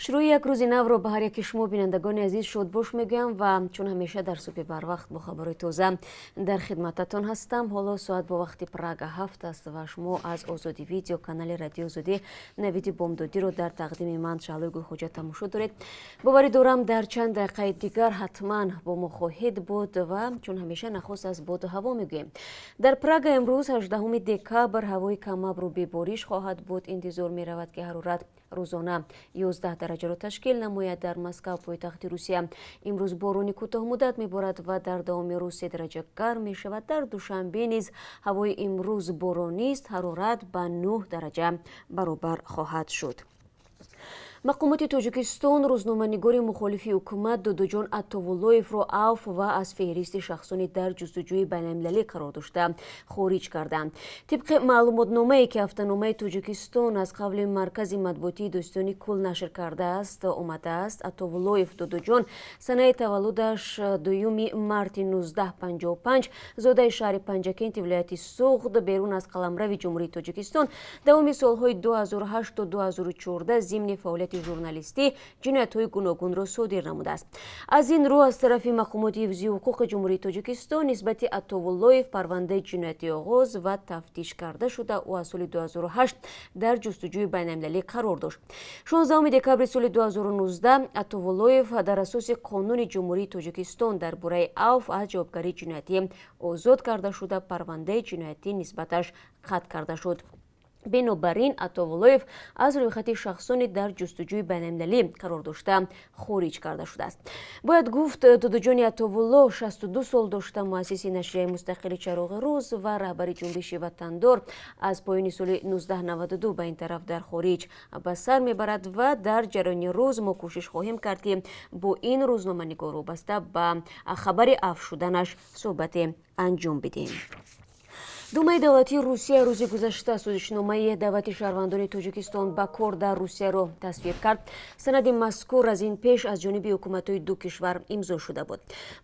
Шурӯи як рӯзи навро ба ҳар яки шумо, бинандагони азиз, шодбош мегӯям ва чун ҳамеша дар субҳи барвақт бо хабарҳои тоза дар хидмататон ҳастам. Ҳоло соат бо вақти Прага 7 аст ва шумо аз Озодӣ Видео, канали Радиои Озодӣ, Навиди Бомдодиро дар тақдими ман, Шаҳлои Гулхоҷа, тамошо доред. Боварӣ дорам, дар чанд дақиқаи дигар ҳатман бо мо хоҳед буд ва чун ҳамеша нахуст аз боду ҳаво мегӯем. Дар Прага имрӯз, 18 декабр, ҳавои камабру бебориш хоҳад буд. Интизор меравад, ки ҳарорат рӯзона 11 дараҷаро ташкил намояд. Дар Москав, пойтахти Русия, имрӯз борони кӯтоҳмуддат меборад ва дар давоми рӯз 3 дараҷа гарм мешавад. Дар Душанбе низ ҳавои имрӯз боронист, ҳарорат ба 9 дараҷа баробар хоҳад шуд. Мақомоти Тоҷикистон рӯзноманигори мухолифи ҳукумат Дудуҷон Атовуллоевро авф ва аз феҳристи шахсони дар ҷустуҷӯи байналмилалӣ қарор дошта хориҷ карданд. Тибқи маълумотномае, ки ҳафтаномаи Тоҷикистон аз қавли маркази матбуотии Дӯстони Кул нашр кардааст, омадааст: Атовуллоев Дудуҷон, санаи таваллудаш 2 марти 1955, зодаи шаҳри Панҷакенти вилояти Суғд, берун аз қаламрави Ҷумҳурии Тоҷикистон давоми солҳои 2008 то 2014 зимни фаъолияти журналистӣ ҷиноятҳои гуногунро содир намудааст. Аз ин рӯ аз тарафи мақомоти ҳифзи ҳуқуқи Ҷумҳурии Тоҷикистон нисбати Атовуллоев парвандаи ҷиноятӣ оғоз ва тафтиш карда шуда, ӯ аз соли 2008 дар ҷустуҷӯи байналмилалӣ қарор дошт. 16 декабри соли 2019 Атовуллоев дар асоси қонуни Ҷумҳурии Тоҷикистон дар бораи авф аз ҷавобгарии ҷиноятӣ озод карда шуда, парвандаи ҷиноятӣ нисбаташ қатъ карда шуд. Бинобар ин Атовуллоев аз рӯйхати шахсони дар ҷустуҷӯи байналмилалӣ қарор дошта хориҷ карда шудааст. Бояд гуфт, Дудуҷони Атовулло 62 сол дошта, муассиси нашрияи мустақили «Чароғи рӯз» ва раҳбари ҷунбиши «Ватандор», аз поёни соли 1992 ба ин тараф дар хориҷ ба сар мебарад ва дар ҷараёни рӯз мо кӯшиш хоҳем кард, ки бо ин рӯзноманигор вобаста ба хабари афв шуданаш суҳбате анҷом бидиҳем. Думаи давлатии Русия рӯзи гузашта созишномаи даъвати шаҳрвандони Тоҷикистон ба кор дар Русияро тасвиб кард. Санади мазкур аз ин пеш аз ҷониби ҳукуматҳои ду кишвар имзо шуда буд.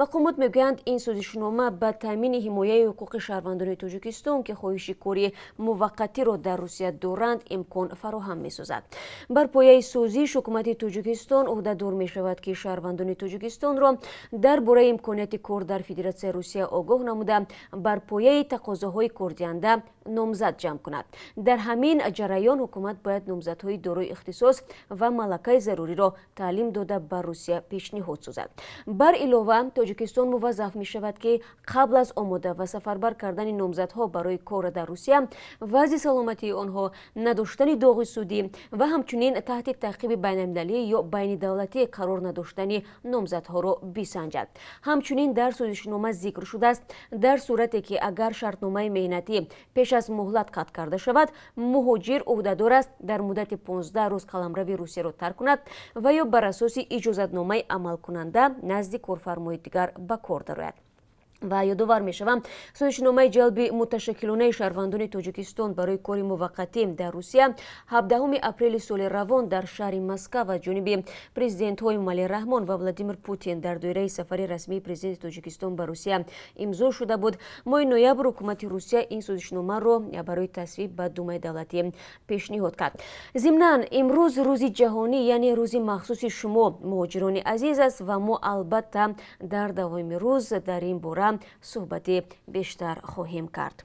Мақомот мегӯянд, ин созишнома ба таъмини ҳимояи ҳуқуқи шаҳрвандони Тоҷикистон, ки хоҳиши кори муваққатиро дар Русия доранд, имкон фароҳам месозад. Бар пояи созиш ҳукумати Тоҷикистон ӯҳдадор мешавад, ки шаҳрвандони Тоҷикистонро дар бораи имконияти кор дар Федератсияи Русия огоҳ намуда, бар пояи тақозоҳои кордиҳанда номзад ҷамъ кунад. Дар ҳамин ҷараён ҳукумат бояд номзадҳои дорои ихтисос ва малакаи заруриро таълим дода, ба Русия пешниҳод созад. Бар илова, Тоҷикистон муваззаф мешавад, ки қабл аз омода ва сафарбар кардани номзадҳо барои кор дар Русия вазъи саломатии онҳо, надоштани доғи судӣ ва ҳамчунин таҳти таъқиби байналмилалӣ ё байнидавлатӣ қарор надоштани номзадҳоро бисанҷад. Ҳамчунин дар созишнома зикр шудааст, дар сурате ки агар шартномаи меҳнатӣ пеш аз муҳлат қатъ карда шавад, муҳоҷир ӯҳдадор аст дар муддати 15 рӯз қаламрави Русияро тарк кунад ва ё бар асоси иҷозатномаи амалкунанда назди корфармои дигар ба кор дарояд. Ва ёдовар мешавам, созишномаи ҷалби муташаккилонаи шаҳрвандони Тоҷикистон барои кори муваққатӣ дар Русия 17 апрели соли равон дар шаҳри Москав аз ҷониби президентҳои Эмомалӣ Раҳмон ва Владимир Путин дар доираи сафари расмии президенти Тоҷикистон ба Русия имзо шуда буд. Моҳи ноябр ҳукумати Русия ин созишномаро барои тасвиб ба Думаи давлатӣ пешниҳод кард. Зимнан, имрӯз рӯзи ҷаҳонӣ, яъне рӯзи махсуси шумо, муҳоҷирони азиз, аст ва мо албатта дар давоми рӯз дар ин бора суҳбати бештар хоҳем кард.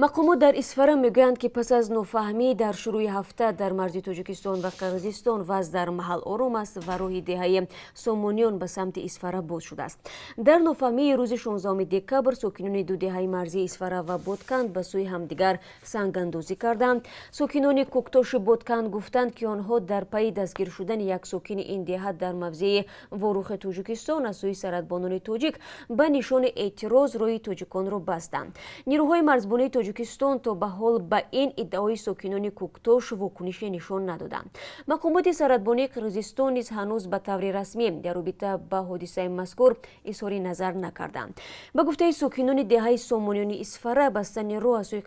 Мақомот дар Исфара мегӯянд, ки пас аз нофаҳмӣ дар шурӯи ҳафта дар марзи Тоҷикистон ва Қирғизистон вазъ дар маҳал ором аст ва роҳи деҳаи Сомониён ба самти Исфара боз шудааст. Дар нофаҳмии рӯзи 16 декабр сокинони ду деҳаи марзии Исфара ва Бодканд ба сӯи ҳамдигар сангандозӣ карданд. Сокинони Кӯктоши Бодканд гуфтанд, ки онҳо дар пайи дастгир шудани як сокини ин деҳа дар мавзеи Ворухи Тоҷикистон аз сӯи сарҳадбонони тоҷик ба нишони эътироз роҳи тоҷиконро бастанд. Нирӯҳои марзбонии Тоҷикистон то ба ҳол ба ин иддаои сокинони Кӯктош вокунише нишон надоданд. Мақомоти сарҳадбонии Қирғизистон низ ҳанӯз ба таври расмӣ дар робита ба ҳодисаи мазкур изҳори назар накарданд. Ба гуфтаи сокинони деҳаи Сомониёни Исфара, бастани роҳ аз сӯи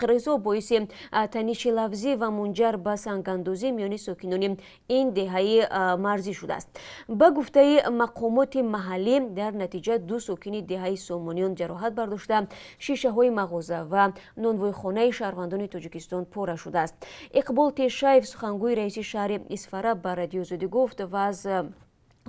қирғизҳо боиси таниши лафзӣ ва мунҷар ба сангандозӣ миёни сокинони ин деҳаи марзӣ шудааст. Ба гуфтаи мақомоти маҳаллӣ, дар натиҷа ду сокини деҳаи Сомониён ҷароҳат бардошта, шишаҳои мағоза Ва нонвойхонаи шаҳрвандони Тоҷикистон пора шудааст. Иқбол Тешаев, сухангӯи раиси шаҳри Исфара, ба Радиои Озодӣ гуфт, вазъ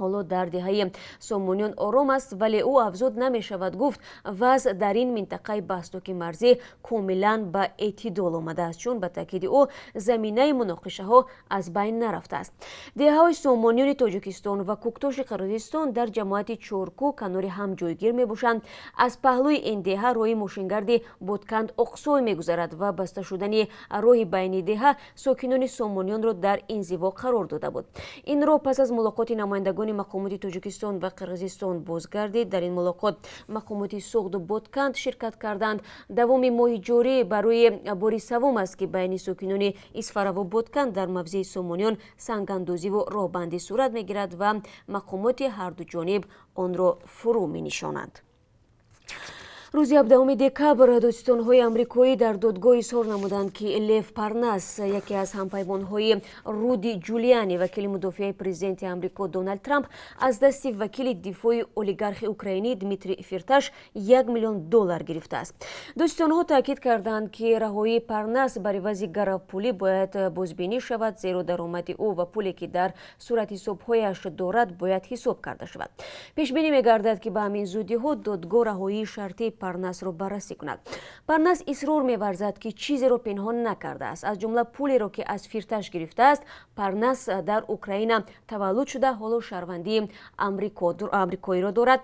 ҳоло дар деҳаи Сомониён ором аст, вале ӯ афзуд, намешавад гуфт, вазъ дар ин минтақаи баҳсноки марзӣ комилан ба эътидол омадааст, чун, ба таъкиди ӯ, заминаи муноқишаҳо аз байн нарафтааст. Деҳаҳои Сомониёни Тоҷикистон ва Куктоши Қирғизистон дар ҷамоати Чоркӯ канори ҳам ҷойгир мебошанд. Аз паҳлӯи ин деҳа роҳи мошингарди Ботканд Оқсой мегузарад ва баста шудани роҳи байни деҳа сокинони Сомониёнро дар инзиво қарор дода буд. Ин роҳ пас аз мулоқоти намояндагони мақомоти Тоҷикистон ва Қирғизистон бозгардид. Дар ин мулоқот мақомоти Суғду Ботканд ширкат карданд. Давоми моҳи ҷорӣ барои бори саввум аст, ки байни сокинони Исфараву Ботканд дар мавзеи Сомониён сангандозиву роҳбандӣ сурат мегирад ва мақомоти ҳарду ҷониб онро фурӯ менишонанд. Рӯзи 17 декабр додситонҳои амрикоӣ дар додгоҳ изҳор намуданд, ки Лев Парнас, яке аз ҳампаймонҳои Руди Ҷулиани, вакили мудофиаи президенти Амрико Доналд Трамп, аз дасти вакили дифои олигархи украинӣ Дмитрий Фирташ 1 миллион доллар гирифтааст. Додситонҳо таъкид карданд, ки раҳоии Парнас бар ивази гаравпулӣ бояд бозбинӣ шавад, зеро даромади ӯ ва пуле, ки дар суратҳисобҳояш дорад, бояд ҳисоб карда шавад. Пешбинӣ мегардад, ки ба ҳамин зудиҳо додгоҳ раҳоии шартии Парнасро баррасӣ кунад. Парнас исрор меварзад, ки чизеро пинҳон накардааст, аз ҷумла пулеро, ки аз Фирташ гирифтааст. Парнас дар Украина таваллуд шуда, ҳоло шаҳрвандии амрикоиро дорад.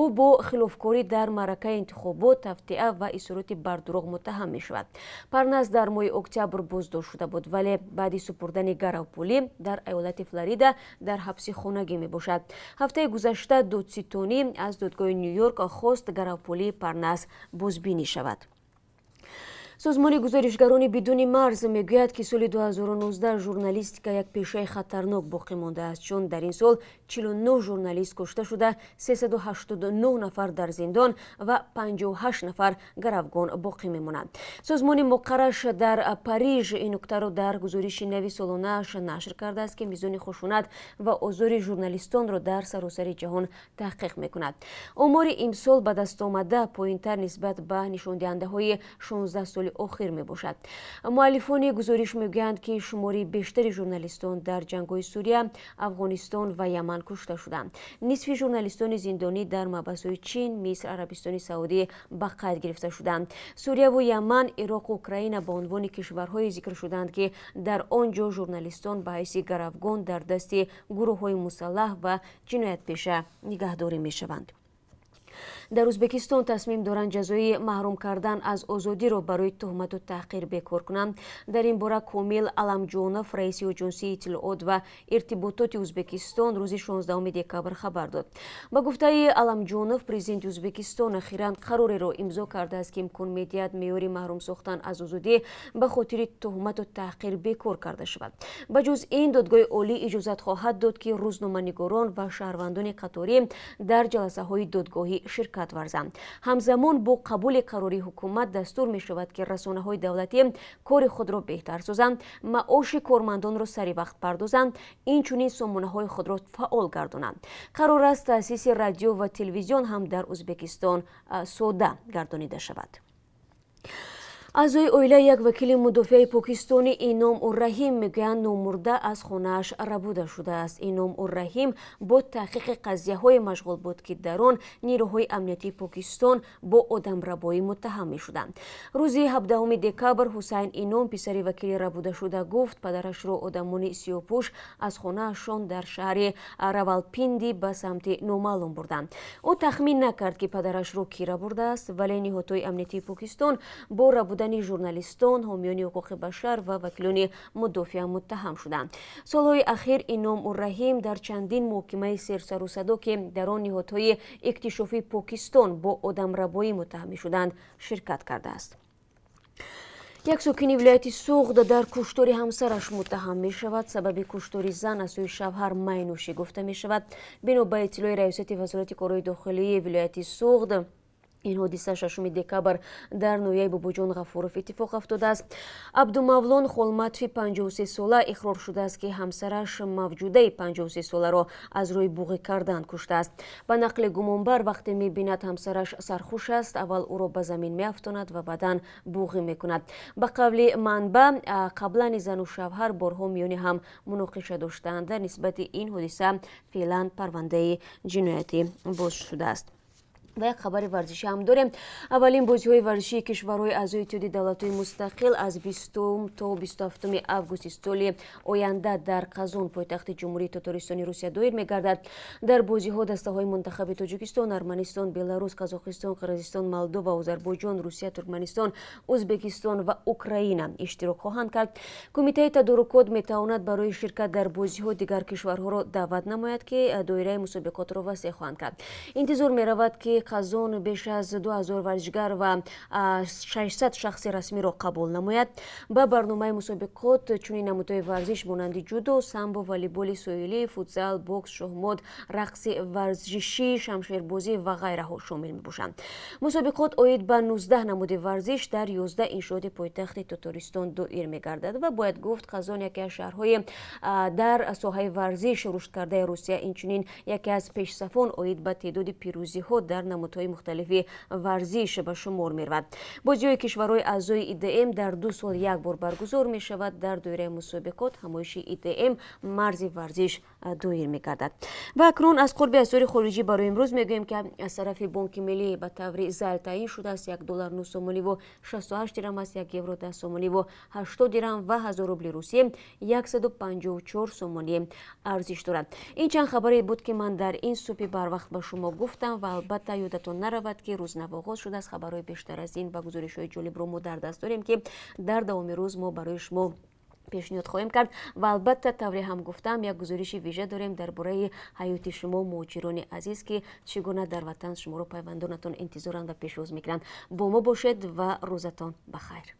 Ӯ бо хилофкорӣ дар маъракаи интихобот, тавтиа ва изҳороти бардурӯғ муттаҳам мешавад. Парнас дар моҳи октябр боздошт шуда буд, вале баъди супурдани гаравпулӣ дар иёлати Флорида дар ҳабси хонагӣ мебошад. Ҳафтаи гузашта додситонӣ аз додгоҳи Ню Йорк хост, гаравпулии Парнас бозбинӣ шавад. Созмони Гузоришгарони бидуни марз мегӯяд, ки соли 2019 журналистика як пешаи хатарнок боқӣ мондааст, чун дар ин сол 49 журналист кушта шуда, 389 нафар дар зиндон ва 58 нафар гаравгон боқӣ мемонанд. Созмони муқарраш дар Париж ин нуктаро дар гузориши нави солонааш нашр кардааст, ки мизони хушунат ва озори журналистонро дар саросари ҷаҳон таҳқиқ мекунад. Омори имсол ба даст омада поинтар нисбат ба нишондиҳандаҳои 16 соли охир мебошад. Муаллифони гузориш мегӯянд, ки шумори бештари журналистон дар ҷангҳои Сурия, Афғонистон ва Яман кушта шуданд. Нисфи журналистони зиндонӣ дар маҳбасҳои Чин, Миср, Арабистони Саудӣ ба қайд гирифта шуданд. Сурияву Яман, Ироқу Украина ба унвони кишварҳое зикр шуданд, ки дар он ҷо журналистон ба ҳайси гаравгон дар дасти гурӯҳҳои мусаллаҳ ва ҷиноятпеша нигаҳдорӣ мешаванд. Дар Ӯзбекистон тасмим доранд ҷазои маҳрум кардан аз озодиро барои туҳмату таҳқир бекор кунанд. Дар ин бора Комил Аламҷонов, раиси Оҷонсии иттилоот ва иртибототи Ӯзбекистон, рӯзи 16 декабр хабар дод. Ба гуфтаи Аламҷонов, президенти Ӯзбекистон ахиран қарореро имзо кардааст, ки имкон медиҳад меъёри маҳрум сохтан аз озодӣ ба хотири туҳмату таҳқир бекор карда шавад. Ба ҷуз ин, Додгоҳи Олӣ иҷозат хоҳад дод, ки рӯзноманигорон ва шаҳрвандони қаторӣ дар ҷаласаҳои додгоҳӣ ширкат варзанд. Ҳамзамон бо қабули қарори ҳукумат дастур мешавад, ки расонаҳои давлатӣ кори худро беҳтар созанд, маоши кормандонро сари вақт пардозанд, инчунин сомонаҳои худро фаъол гардонанд. Қарор аст, таъсиси радио ва телевизион ҳам дар Ӯзбекистон сода гардонида шавад. Аъзои оилаи як вакили мудофиаи покистонӣ Ином Урраҳим мегӯянд, номурда аз хонааш рабуда шудааст. Ином Урраҳим бо таҳқиқи қазияҳое машғул буд, ки дар он нерӯҳои амниятии Покистон бо одамрабоӣ муттаҳам мешуданд. Рӯзи 17 декабр Ҳусайн Ином, писари вакили рабудашуда, гуфт, падарашро одамони сиёҳпӯш аз хонаашон дар шаҳри Равалпинди ба самти номаълум бурданд. Ӯ тахмин накард, ки падарашро кӣ рабурдааст, вале ниҳодҳои амниятии Покистон бо рабудани журналистон, ҳомиёни ҳуқуқи башар ва вакилони мудофиа муттаҳам шуданд. Солҳои ахир Ином Урраҳим дар чандин муҳокимаи серсарусадо, ки дар он ниҳодҳои иктишофии Покистон бо одамрабоӣ муттаҳам мешуданд, ширкат кардааст. Як сокини вилояти Суғд дар куштори ҳамсараш муттаҳам мешавад. Сабаби куштори зан аз сӯи шавҳар майнӯшӣ гуфта мешавад. Бино ба иттилои раёсати Вазорати корҳои дохилии вилояти Суғд. Ин ҳодиса 6 декабр дар ноҳияи Бобоҷон Ғафуров иттифоқ афтодааст. Абдумавлон Холматови 53 сола иқрор шудааст, ки ҳамсараш Мавҷудаи 53 соларо аз рӯи буғӣ кардан куштааст. Ба нақли гумонбар, вақте мебинад, ҳамсараш сархуш аст, аввал ӯро ба замин меафтонад ва баъдан буғӣ мекунад. Ба қавли манбаъ, қаблан зану шавҳар борҳо миёни ҳам муноқиша доштаанд. Дар нисбати ин ҳодиса феълан парвандаи ҷиноятӣ боз шудааст. Ва як хабари варзишӣ ҳам дорем. Аввалин бозиҳои варзишии кишварҳои аъзои Иттиҳоди давлатҳои мустақил аз 20 то 27 августи соли оянда дар Қазон, пойтахти Ҷумҳурии Тотористони Русия, доир мегардад. Дар бозиҳо дастаҳои мунтахаби Тоҷикистон, Арманистон, Беларус, Қазоқистон, Қирғизистон, Молдова, Озарбойҷон, Русия, Туркманистон, Ӯзбекистон ва Украина иштирок хоҳанд кард. Кумитаи тадорукот метавонад барои ширкат дар бозиҳо дигар кишварҳоро даъват намояд, ки доираи мусобиқотро васеъ хоҳанд кард. Интизор меравад, ки Қазон беш аз 2000 варзишгар ва 600 шахси расмиро қабул намояд. Ба барномаи мусобиқот чунин намудҳои варзиш монанди ҷудо, самбо, волейболи соҳилӣ, футзал, бокс, шоҳмот, рақси варзишӣ, шамшербозӣ ва ғайраҳо шомил мебошанд. Мусобиқот оид ба 19 намуди варзиш дар 11 иншооти пойтахти Тотористон доир мегардад. Ва бояд гуфт, Қазон яке аз шаҳрҳои дар соҳаи варзиш рушдкардаи Русия, инчунин яке аз пешсафон оид ба теъдоди пирӯзиҳо дар намудҳои мухталифи варзиш ба шумор меравад. Бозиҳои кишварҳои аъзои ИДМ дар 2 сол як бор баргузор мешавад. Дар доираи мусобиқот ҳамоиши ИДМ «Марзи варзиш» доир мегардад. Ва акнун аз қурби асъори хориҷӣ барои имрӯз мегӯем, ки аз тарафи Бонки Миллӣ ба таври зайл таъин шудааст. 1 доллар 9 сомониву 68 дирам аст, 1 евро 10 сомониву 80 дирам ва 1000 рубли Русия 154 сомонӣ арзиш дорад. Ин чанд хабаре буд, ки ман дар ин субҳи барвақт ба шумо гуфтам. Ва албатта, ёдатон наравад, ки рӯз нав оғоз шудааст. Хабарҳои бештар аз ин ва гузоришҳои ҷолибро мо дар даст дорем, ки дар давоми рӯз мо барои шумо пешниҳод хоҳем кард. Ва албатта, тавре ҳам гуфтам, як гузориши вижа дорем дар бораи ҳаёти шумо, муҳоҷирони азиз, ки чӣ гуна дар ватан шуморо пайвандонатон интизоранд ва пешвоз мекунанд. Бо мо бошед ва рӯзатон ба хайр.